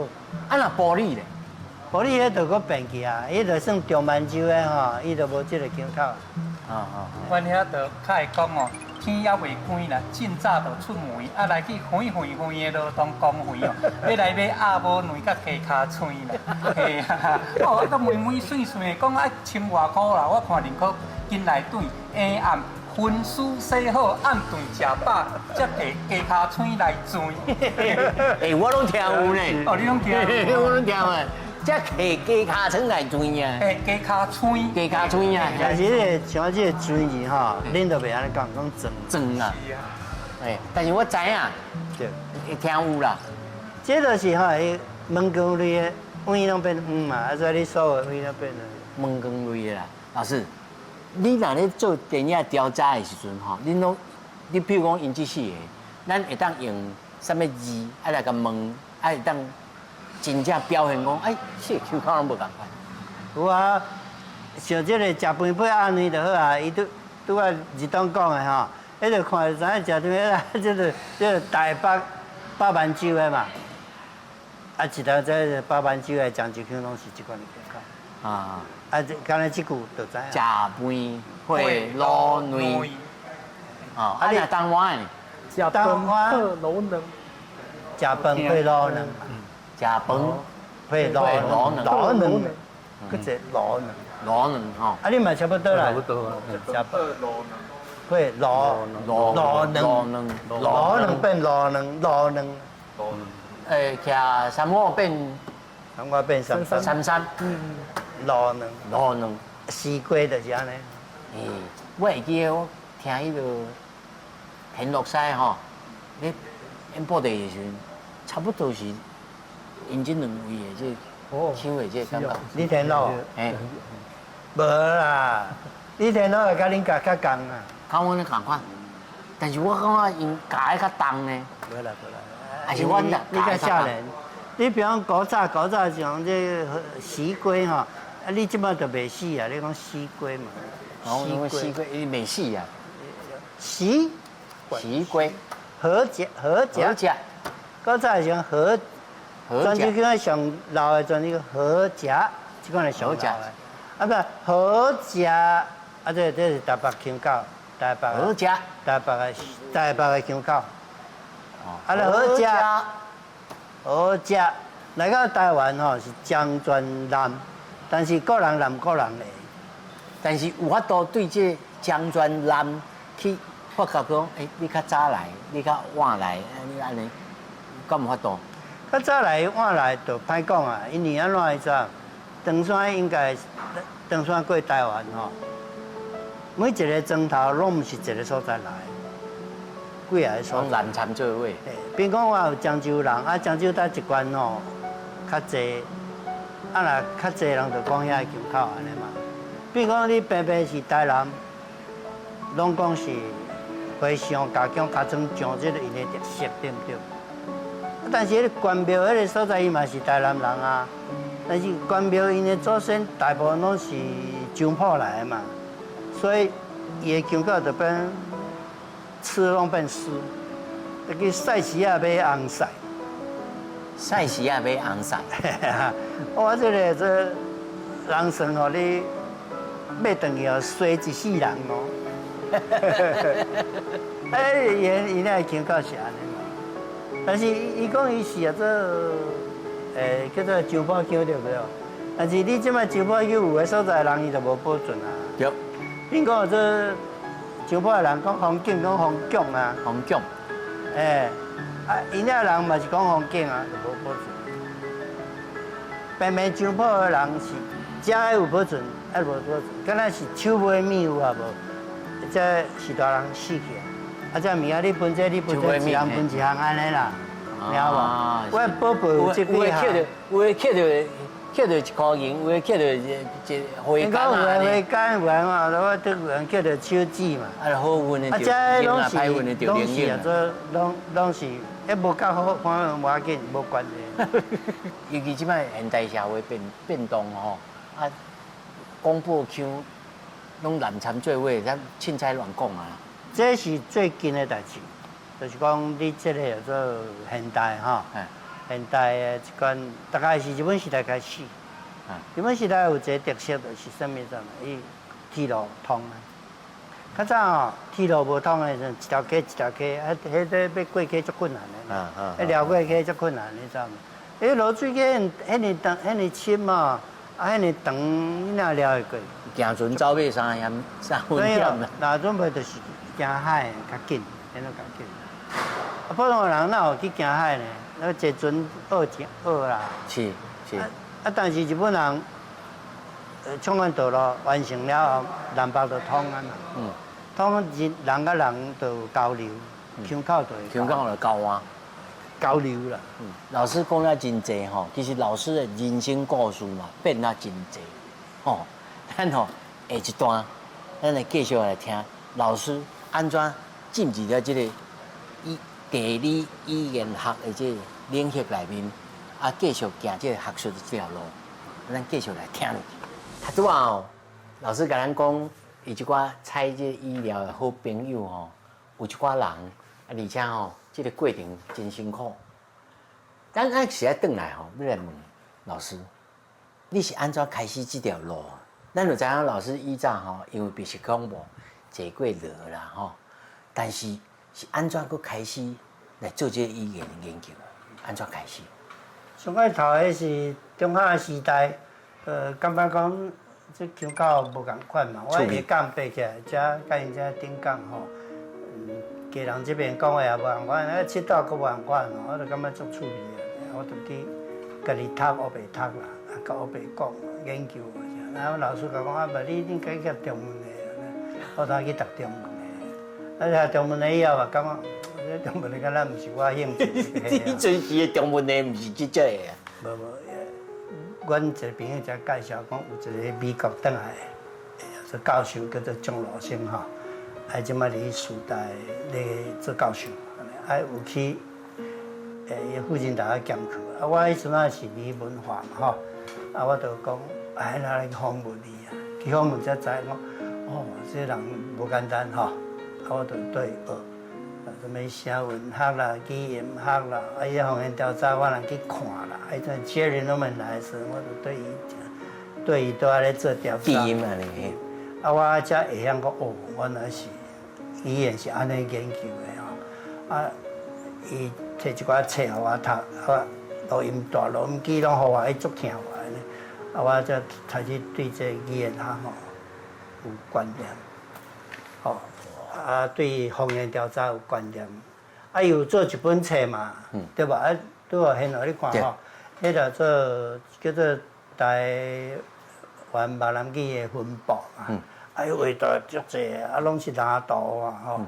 A: 啊，若埔里咧？
B: 埔里彼就阁变去啊，伊就算中满洲的吼，伊就无这个腔口。
A: 啊啊！
E: 阮遐就较会讲哦，天犹未光啦，真早就出门，啊来去远远远的罗东公园哦，欲来买鸭母卵佮鸡跤肠啦，嘿啊！哦，啊，眉眉媠媠的，讲爱穿外箍啦，我看认可紧来转，下暗分书洗好，暗顿食饱，才提鸡跤肠来转。
A: 欸，我拢听有呢。
E: 哦，你拢听
A: 有？我拢听有。才提鸡跤肠来转啊！
E: 欸，鸡跤肠，
A: 鸡跤肠啊！
B: 但是彼个像这个转字吼，恁都袂按呢讲，讲转
A: 转啊！欸，但是我知影，
B: 对，
A: 会听有啦。
B: 这就是吼，彼门光类的，位拢变黄嘛，啊，所以你所有位拢变
A: 门光类的啦。老师，你若咧做电影调查的时阵吼，恁拢，你比如讲𪜶这四个，咱会当用啥物字啊来共问，啊会当。真正表现讲，哎，这个腔口拢无仝款。
B: 有啊，像这个食饭配鸭卵就好啊，伊拄拄仔日东讲的吼，彼就看就知影食饭啊，这个台北北满洲的嘛，啊，一条这个北满洲的漳州腔拢是这款的腔口。
A: 啊，
B: 啊，这敢若这句就知影。
A: 食饭配卤卵。哦，啊，若东湾的。
F: 食饭配卤卵。
B: 食饭配卤卵。
A: 食饭
B: 配卤卵，卤卵，阁一个卤卵，
A: 卤卵吼。
B: 啊，你嘛差不多啦。
D: 差不多啊。
B: 食饭配卤
A: 卤
B: 卤
A: 卵，
B: 卤卵变卤卵，卤卵。
A: 欸，徛三五变
B: 三五变三三。
A: 三三。
B: 卤卵，
A: 卤卵。
B: 丝瓜就是按呢。
A: 欸，我会记得我听彼个田乐西吼，咧演布袋的时阵，差不多是。𪜶这两位的这腔的这感觉，
B: 李天禄，
A: 欸，
B: 无啦，李天禄会佮恁教较仝啊，
A: 佮阮咧仝款，但是我感觉𪜶教的较重呢。
B: 无啦无啦，
A: 还是阮
B: 你较少年，你比方古早古早像这死龟吼，啊你这摆就袂死啊，你讲死龟嘛，
A: 死龟伊袂死啊，
B: 死
A: 死龟，
B: 好食好食，
A: 好食，
B: 古早像好。泉州腔上老的泉州好食，这款是上老的。啊不，好食，啊这是台北腔口，台北。
A: 好食。
B: 台北的腔口。啊，那好食，好食，来到台湾吼是漳泉南，但是各人南各人的。
A: 但是有法度对这漳泉南去发觉讲，欸，你较早来，你较晚来，你按呢，敢有法度？
B: 较早来晚来就歹讲啊，因为按怎你知？长山应该长山过台湾吼，每一个庄头拢毋是一个所在来，几个所在。
A: 南参做伙。
B: 嘿，比如讲我有漳州人，啊，漳州搭一关吼较济，啊若较济人就讲遐个腔口按呢嘛。比如讲你平平是台南，拢讲是和尚加姜加葱酱，这个𪜶的特色对毋对？但是彼个关庙彼个所在，伊嘛是台南人啊。但是关庙𪜶的祖先大部分拢是漳浦来的嘛，所以伊的腔口就变吃拢变丝，去菜市仔买红菜，
A: 菜市仔买红菜。
B: 我这个这人算予你买转去哦，衰一世人哦。哎，伊那腔口是按呢嘛。但是伊讲伊是啊，做叫做漳浦腔对不对？但是你这摆漳浦腔有的所在人伊就无保存啊。
A: 对。
B: 比如讲这漳浦的人讲风景，讲风景啊。
A: 风景。
B: 欸，啊，啊，𪜶遐人嘛是講風景啊，就無保存。平平漳浦的人是遮的有保存，抑無保存，敢若是手尾物有啊無？這是大人死去啊，啊，這物仔你分這，你分這，一人分一項按呢啦，明無？我寶貝有這幾項。
A: 有的捡著，撿著一箍銀，有的撿著一花柑啊。
B: 有的花柑，有的嘛，我都有人撿著手指嘛。
A: 啊，好運的
B: 啊，這攏是攏是啊，這攏攏是，抑無較好，反正無要緊，無關係。
A: 尤其這擺現代社會變變動吼，啊，廣播腔攏濫參做伙，咱凊彩亂講啊。
B: 這是最近的代誌，就是講你這個叫做現代吼，現代的這款大概是日本時代開始。日本時代有一個特色，就是啥物知無？伊鐵路通啊。較早吼，鐵路無通的時陣，一條溪一條溪，啊，彼個欲過溪足困難的，啊，掠過溪足困難，你知無？彼濁水溪彼爾長，彼爾深啊，啊，彼爾長，你哪掠會過？
A: 行船走馬三險三分險啦。
B: 若準備就是行海較緊，變做較緊。啊，普通人哪有去行海呢？那坐船學一學啦。
A: 是是。
B: 啊，但是日本人，創建道路完成了後，南北就通啊嘛。通人人佮人就有交流，腔口就會。
A: 腔口就交換。
B: 交流啦。
A: 老師講了真濟吼，其實老師的人生故事嘛變啊真濟吼。咱吼下一段，咱來繼續來聽老師按怎進入了這個語地理語言學的這個領域內面，啊，繼續行這個學術的這條路，咱繼續來聽落去。拄仔哦，老師共咱講，伊這寡採這個語料的好朋友吼，有一寡人，啊，而且吼，這個過程真辛苦。咱咱是愛轉來吼，欲來問老師，你是按怎開始這條路？咱就知影老師以前吼，因為白色恐怖坐過牢啦吼，但是是按怎閣開始來做這個語言的研究？按怎開始？
B: 上開頭的是中學時代，感覺講這腔口無仝款嘛，我下槓爬起來，遮佮𪜶遮頂槓吼，家人這邊講話也無仝款，啊，佚佗閣無仝款吼，我就感覺足趣味的，我就去家己讀，烏白讀啦，啊，閣烏白講研究。啊，阮老師共我講啊，無你應該去讀中文的，我才去讀中文的。啊，讀中文的以後嘛，感覺這中文的敢若毋是我興趣。
A: 你陣時的中文的毋是這種的啊？
B: 無無，阮一個朋友才介紹講，有一個美國轉來的做教授，叫做張羅生吼，啊，這擺佇師大咧做教授，啊，有去伊附近大學兼課。啊，我彼陣仔是佇文化嘛吼，啊，我就講。哎，來來去訪問伊啊！去訪問才知講，哦，這個人無簡單吼。啊，我就對伊學，啊，啥物聲韻學啦、語音學啦，啊，伊方言調查我人去看啦。啊，彼陣 Jerry Norman 來的時陣，我就對伊，對伊都咧做調查。
A: 語音按呢。
B: 啊，我才會曉講，哦，原來是語言是按呢研究的吼。啊，伊摕一寡冊予我讀，啊，錄音帶、錄音機攏予我，伊足聽話呢。啊，我才開始對這語言學吼有觀念，吼啊，對方言調查有觀念。啊，伊有做一本冊嘛，對無？啊，拄好現在你看吼，彼個做叫做台灣閩南語的分布嘛，啊，伊畫圖足濟，啊，攏是藍圖啊，吼。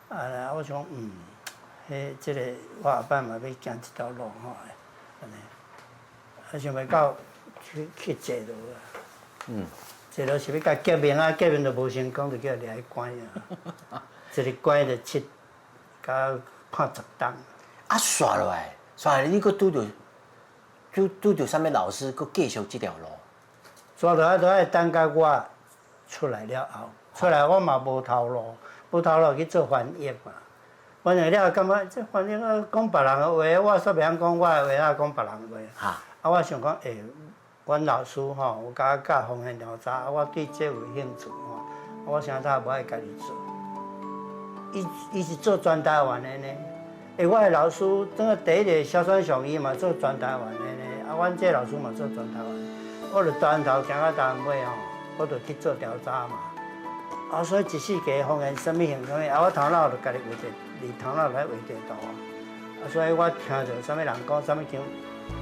B: 啊，我想講，彼這個我後擺嘛欲行這條路吼，按呢，啊，想袂到。去去坐牢啊！坐牢是欲共革命啊，革命就無成功，就叫掠去關啊。一日關就七，共判十冬。
A: 啊，煞落來，煞來，你閣拄著拄拄著啥物老師，閣繼續這條路？
B: 煞落來都愛等到我出來了後，出來我嘛無頭路，無頭路去做翻譯嘛。翻譯了後感覺這翻譯啊，講別人的話，我煞袂曉講我的話，啊講別人話。啊，我想講，欸，阮老師吼有共我教方言調查，我對這有興趣吼，我啥都無愛家己做。伊伊是做全台灣的呢。欸，我的老師，當個第一個蕭傳雄，伊嘛做全台灣的呢。啊，阮這老師嘛做全台灣。我就帶頭行到台灣尾吼，我就去做調查嘛。啊，所以一四季方言啥物形啥物，啊，我頭腦就家己畫地，佇頭腦來畫地圖。啊，所以我聽著啥物人講啥物腔，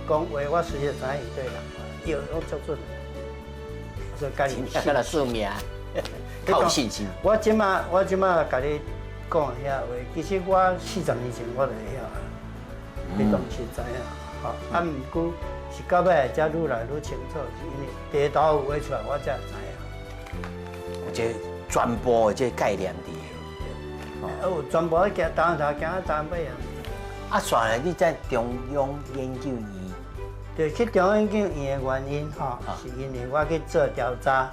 B: 講話我隨時知影伊對人，伊攏足準。所以家己
A: 信來算命，較有信心。
B: 我這馬共你講遐話，其實我40年前我就會曉啊，彼當時知影。吼，啊，毋過是到尾才愈來愈清楚，是因為地圖有畫出來，我才知影。
A: 有這傳播的這概念佇。
B: 啊，有全部行東頭行到東尾啊。
A: 啊，煞來你在中央研究院。
B: 對，去中央研究院的原因吼，是因為我去做調查，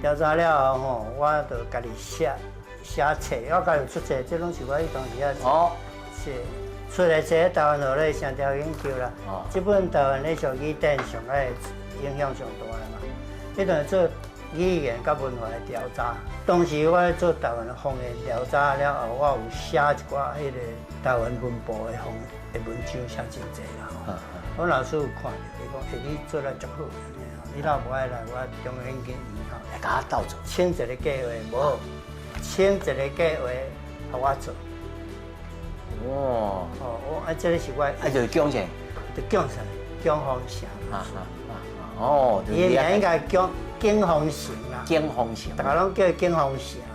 B: 調查了後吼，我就家己寫寫冊，我家己出冊，這攏是我彼當時啊寫出來冊，台灣學咧聲調研究啦。這本台灣咧俗語典上愛影響上大啦嘛。彼當時做語言佮文化的調查，當時我咧做台灣的方言調查了後，我有寫一寡彼個台灣文部的方的文章，寫真濟啦。阮老師有看著，伊講：“欸，你做得足好，你若無愛來我中央研究院吼，
A: 來共我鬥做，
B: 請一個計劃，無請一個計劃，予我做。”
A: 哦，
B: 哦，我啊，這個是我，
A: 啊，就是蔣啥？
B: 就蔣啥？蔣方成。
A: 啊啊啊！哦，
B: 伊的名應該叫景豐城啦。
A: 景豐城，
B: 逐家攏叫景豐城啦。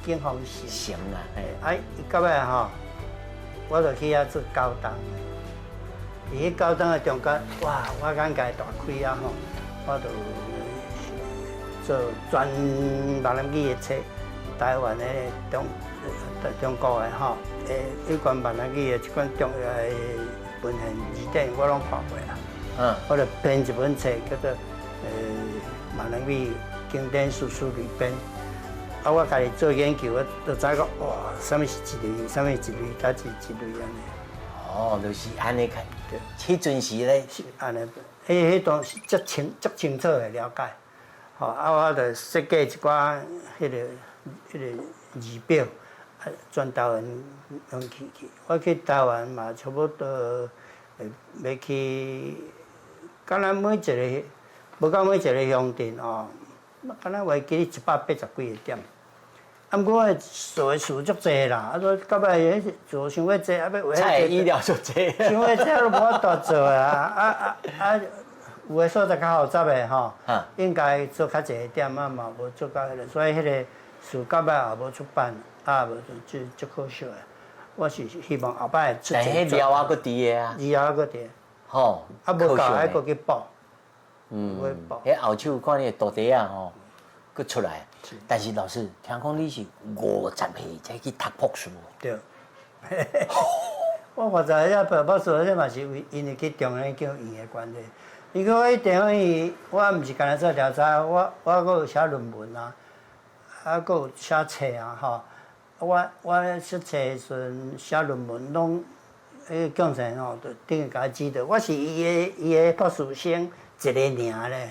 B: 景豐城。
A: 城啊，
B: 啊，伊到尾吼，我就去遐做高東。佇彼高東的中間，哇！我眼界大開啊吼！我就做全閩南語的冊，台灣的中中國的吼，有關閩南語的這款重要的文獻字典，我攏看過啦。我就編一本冊叫做《閩南語經典事書彙編》。啊，我家己做研究，我就知影講，哇，啥物是一類，啥物是一類，佗是一類按呢。
A: 哦，就是按呢看。對，彼陣時咧
B: 是按呢，彼彼當時足清足清楚的了解。吼，啊，我就設計一寡彼個字表，啊，全台灣攏去去。我去台灣嘛，差不多欲去，敢若每一個，無講每一個鄉鎮吼，敢若會記得180幾個點。啊，毋過我做的事足濟啦，啊，說到尾彼做傷過濟，啊，欲畫
A: 菜醫療足濟，
B: 傷過濟都無法度做啊！啊啊啊！有的所在較複雜的吼，應該做較濟點啊嘛，無做到彼個，所以彼個書到尾也無出版，啊，無就足可惜的。我是希望後擺出。
A: 但彼料猶閣佇个啊，
B: 資料猶閣佇。
A: 吼，
B: 啊，無夠愛閣去補。
A: 彼後手看你的徒弟仔吼，閣出來。但是老師，聽講你是50歲才去讀博士。
B: 對。我五十歲才讀博士，這嘛是為因為去中央研究院的關係。伊講我去中央院，我毋是干焦做調查，我閣有寫論文啊，啊，閣有寫冊啊，吼。我寫冊的時陣寫論文，攏彼個教授吼，就等於共我指導。我是伊的博士生一個爾咧，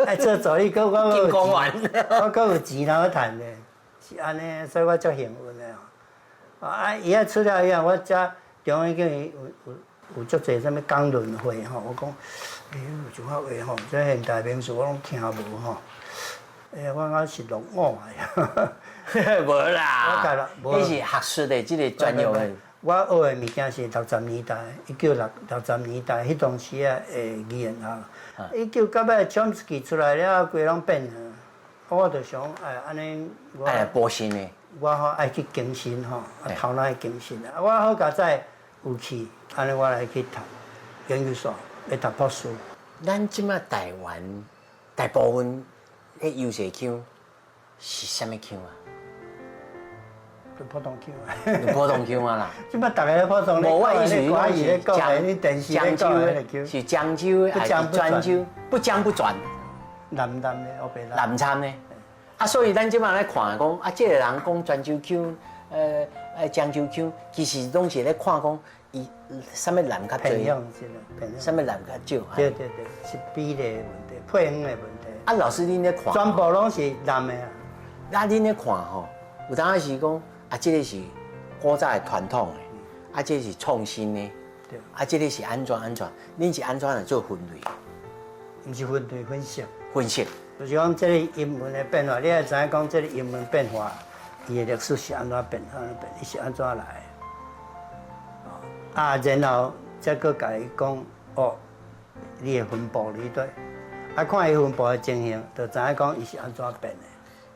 B: 愛做助理，閣我閣有錢，我閣有錢通去趁咧，是按呢，所以我足幸運的吼。啊，伊遐出了以後，我才中央研究院有足濟啥物講論會吼，我講，欸，有這款話吼，這現代名詞我攏聽無吼。欸，我感覺是落伍啊。
A: 無啦，你是學術的這個專業的。
B: 我學的物件是60年代，1960年代，彼當時啊的語言學。一九到尾 Chomsky 出來了，規攏變了。我就想，哎，按呢我。
A: 愛補新的。
B: 我吼愛去更新吼，啊頭腦會更新啊。我好佳哉有去，按呢我來去讀研究所，欲讀博士。
A: 咱這馬台灣大部分彼優勢腔是啥物腔啊？
B: 就普通腔
A: 啊，普通腔啊啦。
B: 這馬逐个普通。
A: 無我意思是
B: 漳
A: 州的，是漳州的還是泉州？不漳不轉。
B: 南南的，烏白
A: 南參的。啊，所以咱這馬來看講，啊，這個人講泉州腔，漳州腔，其實攏是咧看講伊啥物南較濟，啥物南較少。
B: 對對對，是比例的問題，配方的問題。
A: 啊，老師恁咧看，
B: 全部攏是南的啊。
A: 啊，恁咧看吼，有當時講。啊，這個是古早的傳統的，啊，這個是創新的，
B: 對，
A: 啊，這個是按怎按怎？恁是按怎來做分類？
B: 毋是分類分析，
A: 分析，
B: 就是講這個音韻的變化，你愛知影講這個音韻變化，伊的歷史是按怎變，按怎變，伊是按怎來的？啊，然後才閣共伊講，哦，你的分布佇佗，啊，看伊分布的情形，就知影講伊是按怎變的。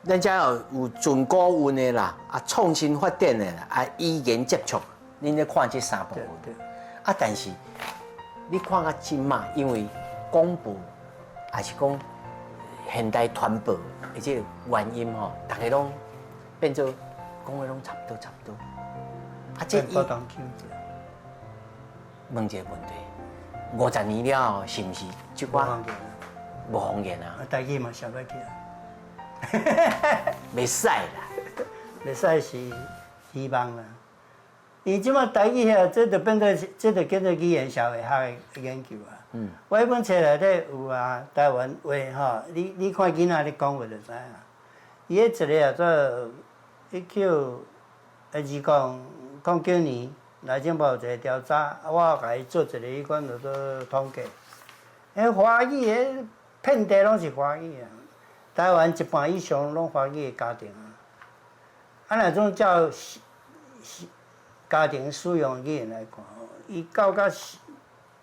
A: 咱遮有準古韻的啦，啊，創新發展的啦，啊，語言接觸，恁咧看這三部分。啊，但是你看到這馬，因為廣播，也是講現代傳播的這個原因吼，大家攏變做講的攏差不多差不多。啊，這問一個問題，50年了後，是毋是這寡無方言啊？
B: 台語嘛寫欲去啊。
A: 袂使啦，
B: 袂使是希望啦。伊這馬台語遐，這就變做，這就叫做語言社會學的研究啊。我彼本冊內底有啊，台灣話吼，你看囡仔咧講話就知影。伊彼一個啊做1909年，內政部有一個調查，我共伊做一個彼款叫做統計。彼華語，彼遍地攏是華語啊！台灣一半以上攏華語的家庭啊。啊，若總照家庭使用語言來看，伊到甲四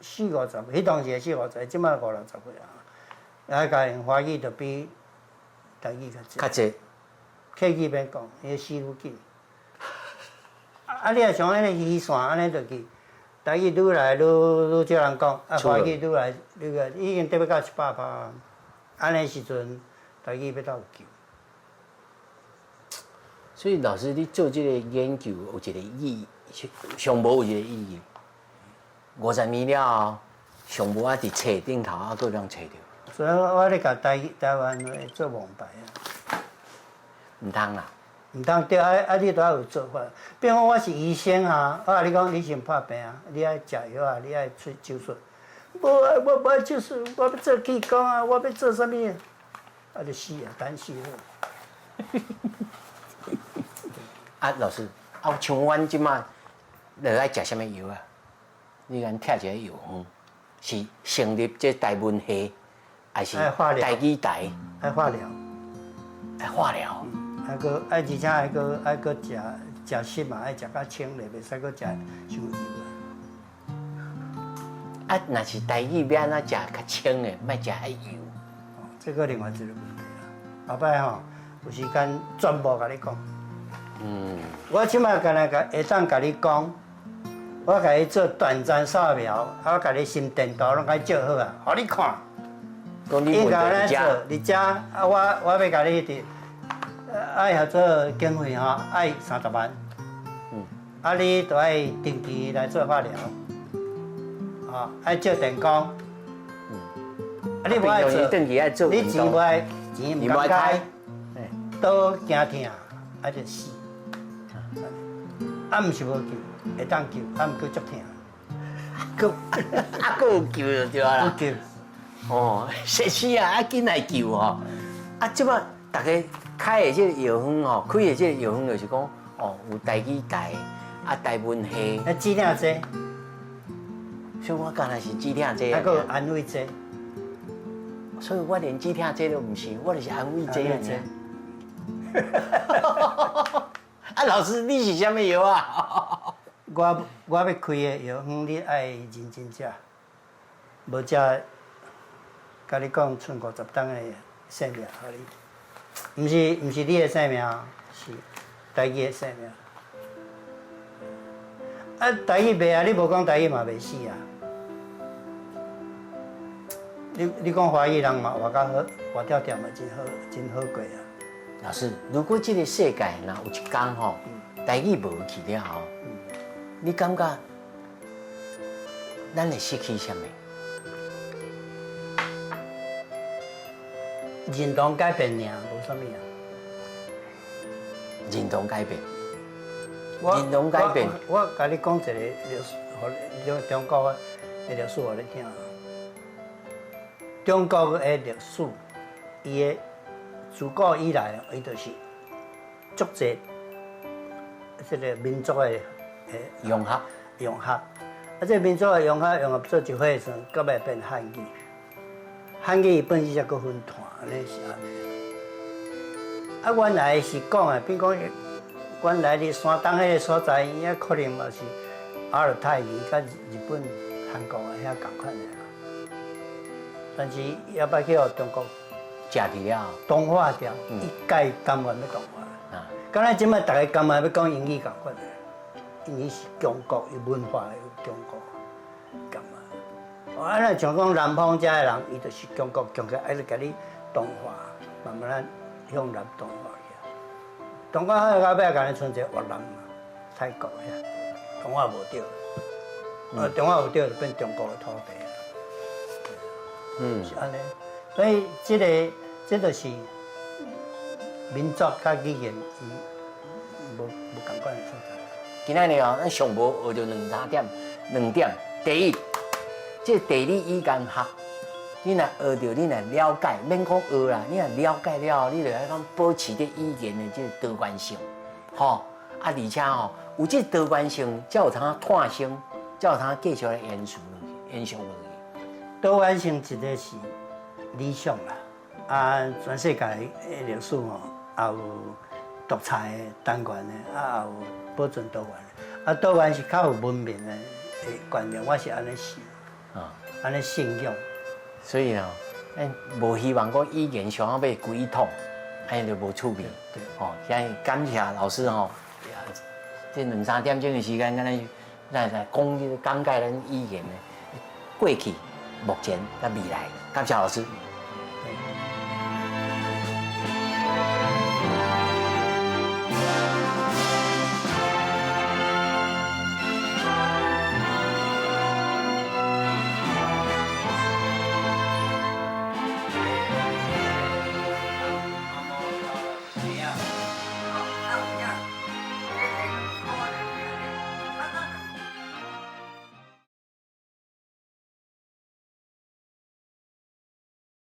B: 四五十，彼當時的四五十，這馬五六十歲啊。啊，家庭華語就比台語較濟。
A: 較濟。
B: 客語免講，伊死愈緊。啊！你若像彼個魚線按呢落去，台語愈來愈愈少人講，啊，華語愈來愈來，已經得欲到100%。按呢時陣，台語欲斗有救。
A: 所以老師，你做這個研究有一個意義，上無有一個意義。50年了後，上無啊，佇冊頂頭啊，閣通揣著。
B: 所以我咧共台灣話做王牌啊。
A: 毋通啦。
B: 毋通對啊！啊，你都愛有做法。比如講，我是醫生啊，我共你講，你先破病啊，你愛食藥啊，你愛出手術。無啊，我無愛手術，我欲做氣功啊，我欲做啥物？啊，就死啊，等死好。
A: 啊，老師，啊，像阮這馬，著愛食啥物藥啊？你共拆一个藥方，是成立這台文系，還是台語台？
B: 愛化療。
A: 愛化療。
B: 啊，閣愛，而且愛閣愛閣食食食嘛，愛食較清咧，袂使閣食傷油
A: 啊。啊，若是台語欲按怎食較清的，莫食遐油。
B: 哦，這閣另外一個問題啊。後擺吼，有時間全部共你講。我這馬干焦共會當共你講，我共你做斷層掃描，啊，我共你心電圖攏共你照好啊，予你看。
A: 應該按怎
B: 做？佇遮啊，我欲共你佇。愛合做經費吼，愛30萬。啊，你就愛定期來做化療，吼，愛照電光。啊，你無愛做，你錢無愛，錢毋敢開，刀驚疼，啊就死。啊，毋是無救，會當救，啊，毋過足疼。
A: 閣啊，閣有救就對啦。
B: 有救。
A: 哦，是是啊，啊緊來救吼。啊，這擺逐家開的這個藥方吼，開的這個藥方就是講，哦，有台語台，啊台文系。
B: 啊，止疼劑。
A: 所以我敢若是止疼劑
B: 啊，閣有安慰劑。
A: 所以我連止疼劑都毋是，我就是安慰劑爾。啊，老師，你是啥物藥啊？
B: 我欲開的藥方，你愛認真食，無食，共你講，賰50冬的性命，予你。毋是你的性命，是台語的性命。啊，台語袂啊，你無講台語嘛袂死啊。你講華語人嘛活較好，活條條嘛真好，真好過啊。
A: 老師，如果這個世界若有一天吼，台語無去了後，你感覺咱會失去啥物？
B: 認同改變爾，無啥物啊。
A: 認同改變，認同改變。
B: 我共你講一個歷史，予中國的歷史予你聽。中國的歷史，伊的自古以來，伊就是足濟這個民族的
A: 融合，
B: 融合。啊，這個民族的融合，融合做一伙時陣，到尾變漢語。漢語本身才閣分段，按呢是按呢。啊，原來是講的，比如講，原來佇山東彼個所在，伊遐可能嘛是阿爾泰語佮日本、韓國的遐仝款的啦。但是猶捌去予中國
A: 食去了，
B: 同化掉，伊家甘願欲同化。敢若這擺逐个甘願欲講英語仝款的，英語是中國的文化的中國，甘願。啊，若像講南方遮的人，伊就是中國強勢，愛來共你同化，慢慢仔向南同化去。同化到尾，敢若賰一個越南嘛、泰國遐，同化無著，同化無著就變中國的土地。是按呢，所以這个這就是民族佮語言伊無仝款的所在。
A: 今仔日哦，咱上無學著兩三點，兩點。第一，這個地理語言學，你若學著，你若了解，免講學啦，你若了解了後，你就愛講保持這語言的這個多元性，吼。啊，而且吼，有這個多元性，才有通誕生，才有通繼續來延續落去，延續落去。
B: 多元性一個是理想啦，啊，全世界的歷史吼，也有獨裁的單元的，啊，也有保存多元的，啊，多元是較有文明的觀念，我是按呢想，按呢信仰。
A: 所以哦，咱無希望講語言上後尾歸統，按呢就無趣味。
B: 對。
A: 吼，現在感謝老師吼，這兩三點鐘的時間，敢若來講這個講解咱語言的過去、目前佮未來。感謝老師。